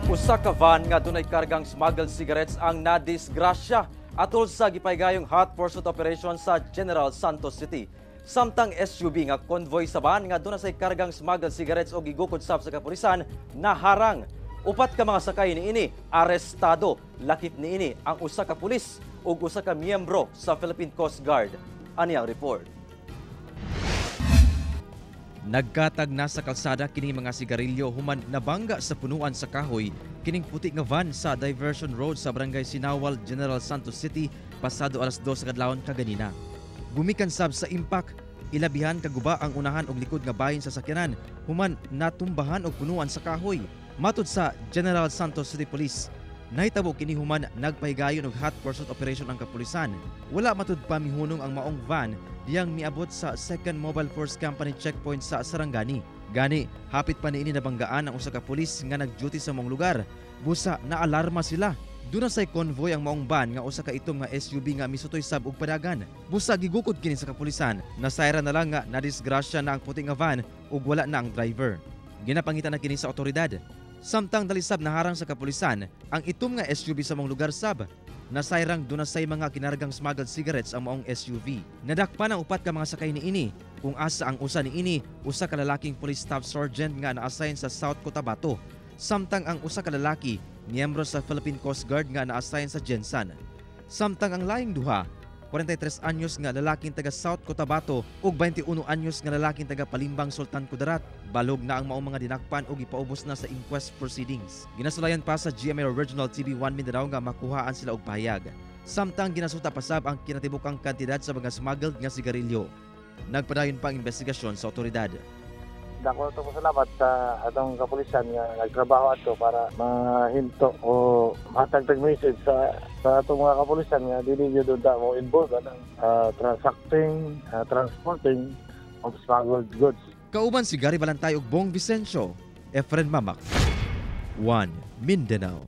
Usa ka van nga dunay kargang smuggled cigarettes ang nadisgrasya atol sa gipaygayong hot pursuit operation sa General Santos City. Samtang SUV nga convoy sa van nga duna say kargang smuggled cigarettes o gigukod sab sa kapulisan naharang. Upat ka mga sakay niini arestado. Lakip niini ang usa ka pulis ug usa ka miyembro sa Philippine Coast Guard. Ani ang report. Nagkatag na sa kalsada kining mga sigarilyo human nabangga sa punuan sa kahoy kining puti nga van sa Diversion Road sa Barangay Sinawal, General Santos City pasado alas 2 sa kadlawon kaganina. Gumikan sab sa impact, ilabihan kaguba ang unahan og likod nga bahin sa sakyanan human natumbahan og punuan sa kahoy. Matud sa General Santos City Police, nahitabo kini human nagpahigayon og hot pursuit operation ang kapulisan. Wala matud pa mihunong ang maong van diyang miabot sa 2nd Mobile Force Company checkpoint sa Sarangani. Gani, hapit pa niini nabanggaan ang usa ka pulis nga nag-duty sa maong lugar. Busa naalarma sila. Duna say convoy ang maong van nga usa ka itom nga SUV nga misutoy sab og padagan. Busa gigukod kini sa kapulisan. Nasayra na lang nga nadisgrasya na ang puti nga van ug wala na ang driver. Ginapangita na kini sa otoridad. Samtang dalisab naharang sa kapulisan ang itom nga SUV sa maong lugar sab. Nasayrang duna say mga kinargang smuggled cigarettes ang maong SUV. Nadakpan ang upat ka mga sakay niini. Kung asa ang usa niini, usa ka lalaking police staff sergeant nga na-assign sa South Cotabato. Samtang ang usa ka lalaki, miyembro sa Philippine Coast Guard nga na-assign sa Gensan. Samtang ang laing duha, 43 anyos nga lalaking taga South Cotabato ug 21 anyos nga lalaking taga Palimbang, Sultan Kudarat. Balog na ang maong mga dinakpan ug gipaubos na sa inquest proceedings. Ginasulayan pa sa GMA Regional TV 1 Mindanao nga makuhaan sila og pahayag. Samtang ginasuta pasab ang kinatibukang kantidad sa mga smuggled nga sigarilyo. Nagpadayon pa ang investigasyon sa otoridad. Dako to pasalamat sa atong kapulisan nga nagtrabaho ato para mahinto o matagtag message sa atong mga kapulisan nga dili gyud unta mo involved anang transacting, transporting of smuggled goods. Kauban si Gary Balantay ug Bong Vicencio, Efren Mamak, 1 Mindanao.